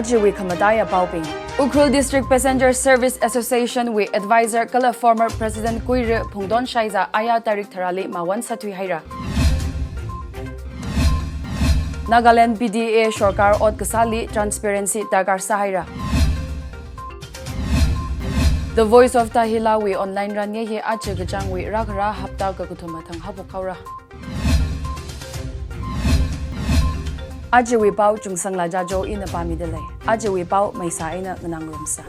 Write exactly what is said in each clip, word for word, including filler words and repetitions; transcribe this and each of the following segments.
Ajawui khamataiya paobing. Ukhrul District Passenger Service Association wui advisor kala former President Kuira Phungdon Shaiza aya tarik tharāli mawon sāthui haira. Nagaland P D A sorkar ot kasāli transparency darkar sāhaira. The Voice of Tahila wui online ranye hi aja kachāngwui rākhara hapta kakathuma thang haophok haora. Ajawui pao Chungsangla Jajo ina pāmida lei. Ajawui pao maisa eina nganāngarumsa.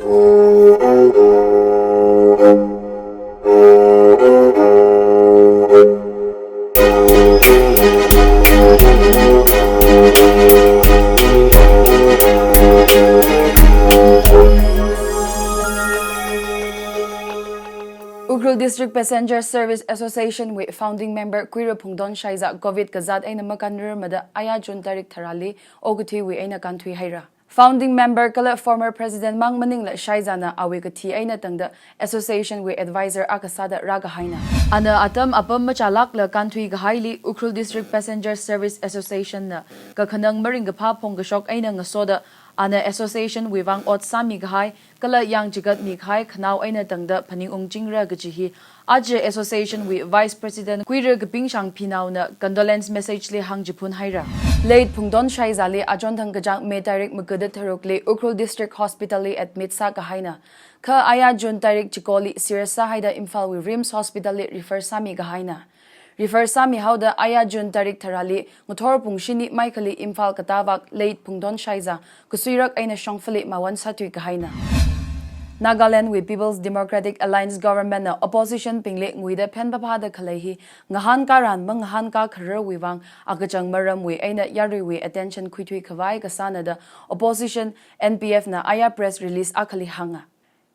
Ukhrul District Passenger Service Association wui founding member Kuira Phungdon Shaiza covid kazāt eina makānrarmada aya June tarik tharāli okathuiwui eina kānthui haira. Founding member kala former president mang maningla Shaizana awui kathi eina tangda association wui advisor akha sāda rākahaina. Ana atam apam machālākla kānthui kahaili Ukhrul District Passenger Service Association na kakhanang maringkaphā phongkashok eina ngasoda ana association wui vang ot sāmi kahai kala yangchigatmi kahai khanao eina tangda phaningung chingra kaji hi aja association wui vice president Kuira Kapingshang Phinaona condolence message li hāngchiphun haira. Late Phungdon Shaizali achon thangkachāng May tarik maga da tharukli Ukhrul District Hospital li admit sākahaina. Kha aya June tarik chikoli serious sāhaida Imphal wui RIMS Hospital li refer sāmi kahaina. Refer sāmi haoda aya June tarik tharāli ngathor pung shini maikhali Imphal katā vak late Phungdon Shaiza kasuirak eina shongfali mawon sāthui kahaina. Nagaland wui People's Democratic Alliance government na opposition bingli nguida phen phaphāda khalei hi ngahānkā ran mangahānkā khararwui vang akachang maramwui eina yaruiwui attention khuithui khavai kasāna da opposition N P F na aya press release akhali hānga.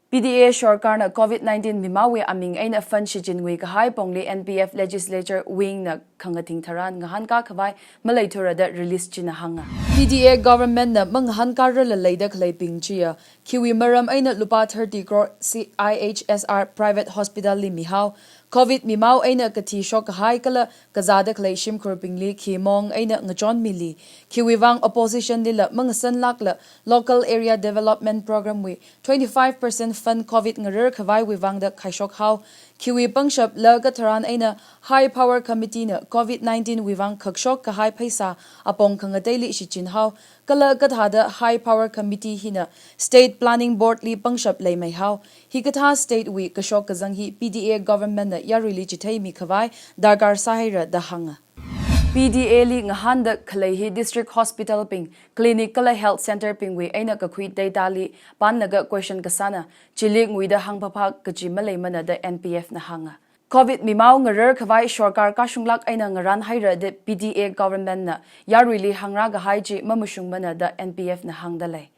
P D A sorkarna covid nineteen mimaowui aming eina fund shichinngui kahai pongli N P F legislature wing na khangathing tharan ngahānkā khavai maleithura da release china hānga. P D A government na mangahānkā rala leida khaleibing chiya khiwui maram eina lupā thirty crore C I H S R private hospital li mihao, covid mimao eina kathi shok kahai kala kazāda khalei shimkhurbingli khi mong eina ngachonmili, khiwui vang opposition lila mangasanlākla Local Area Development Program wui twenty-five percent fund covid ngarar khavaiwui vangda khaishok hao. Khiwui pangshapla katharan eina High Power Committee na covid nineteen wui vang khakshok kahai pheisā apong khangateili shichin hao. Kala kathāda High Power Committee hina State Planning Board li pangshap leimei hao. Hikathā state wui kashok kazang hi P D A government na yaruili chitheimi khavai darkar sāhaira da hānga. P D A li ngahānda khalei hi district hospital bing, clinic kala health center bingwui eina kakhui data li pānlaga question kasāna, chili nguida hāngphaphā kaji maleimana da N P F na hānga. Covid mimao ngarar khavai sorkar kashunglāk eina ngaran haira da P D A government na yaruili hāngra kahai chi mamashungmana da N P F na hāngda lei.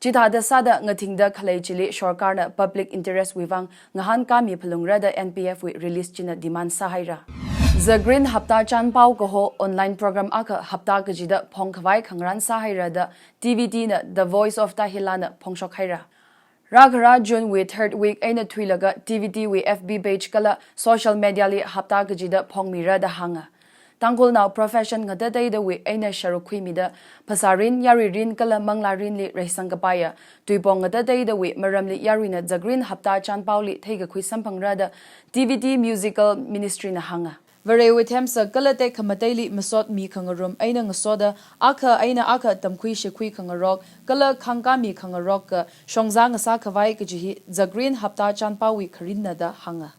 Chithāda sāda ngathingda khalei chili sorkarna public interest wui vang ngahānkāmi phalungra da N P F wui release china demand sāhaira. Zagreen Hapta Chanpao kaho online program akha hapta kachida phongkhavai khangarān sāhaira da T V T na The Voice of Tahila na phongshok haira. Rākhara June wui third week eina thuilaga T V T wui F B page kala social media li hapta kachida phongmira da hānga. Tangkhulnao profession ngatateidawui eina sharuk khuimida phasārin, yaruirin kala manglārinli reisang kapaiya tuipong ngatateidawui maramli yaruina Zagreen Hapta Chanpaoli theikakhui samphangra da T V T Musical Ministry na hānga. Varewui themsak kala tekhamateili masotmi khangarum eina ngasoda akha eina akha tamkhui shikhui khangarok kala khangkāmi khangarok kashongzā ngasā khavai kaji hi Zagreen Hapta Chanpaowui kharinna da hānga.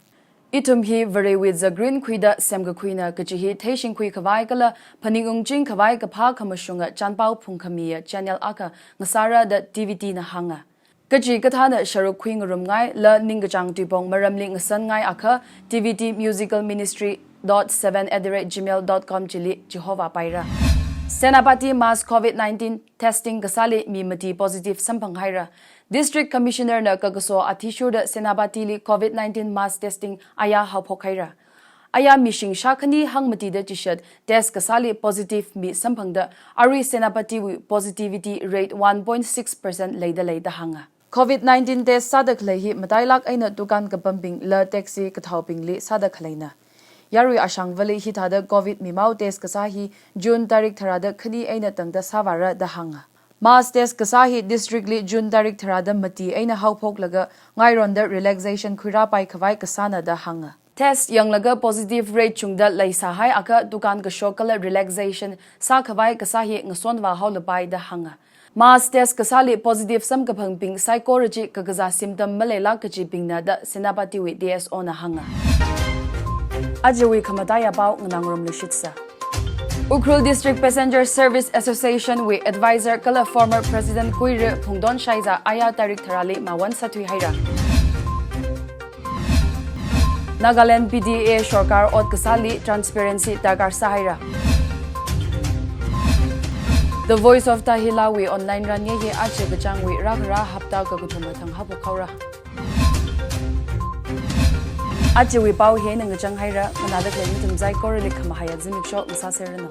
Ithum hi Varewui Zagreen khuida semkakhuina kaji hi theishingkhui khavai kala phaningung ching khavai kaphā khamashunga chanpao phungkhamiya channel akha ngasāra da T V T na hānga. Kachikathāna sharuk khuingarumngaila ningkachāng tuipong maramli ngasanngaiakha T V T musical ministry dot seven at the rate gmail dot com chili chihova paira. Senapati mass covid nineteen testing kasāli mi mati positive samphang haira. District Commissioner na kakaso athishurda Senapatili covid nineteen mass testing aya haophok haira. Aya mishing shākhani hangmatida chishat test kasāli positive mi samphangda arui Senapatiwui positivity rate one point six percent leida lei da hānga. Covid nineteen test sāda khalei hi matailāk eina dukan kapambingla taxi kathaobingli sāda khaleina. Yarui ashangvali hithāda covid mimao test kasā hi June tarik tharāda khani eina tangda sāvāra da hānga. Mass test kasā hi district li June tarik tharāda mati eina haophoklaga ngaironda relaxation khuirāpai khavai kasāna da hānga. Test yanglaga positive rate chungda leisāhaiakha dukan kashok kala relaxation sākhavai kasā hi ngasonvā haolapai da hānga. Mass test kasāli positive samkaphangbing saikora chi kakazā symptom maleilāk kajibingna da Senapatiwui D S O na hānga. Ajawui khamataiya pao nganāngarumluishitsa. Ukhrul District Passenger Service Association wui advisor kala former president Kuiri Phungdon Shaiza aya tarik tharāli mawon sāthuihaira. Nagaland P D A sorkar ot kasāli transparency darkar sāhaira. The Voice of Tahila wui online ranye hi aja kachāngwui rākhara hapta kakathuma thang haophok haora. Ajawui pao hi eina ngachang haira, nganāda khalei nathum saikorali khamahaiya zimiksho ngasāserranu.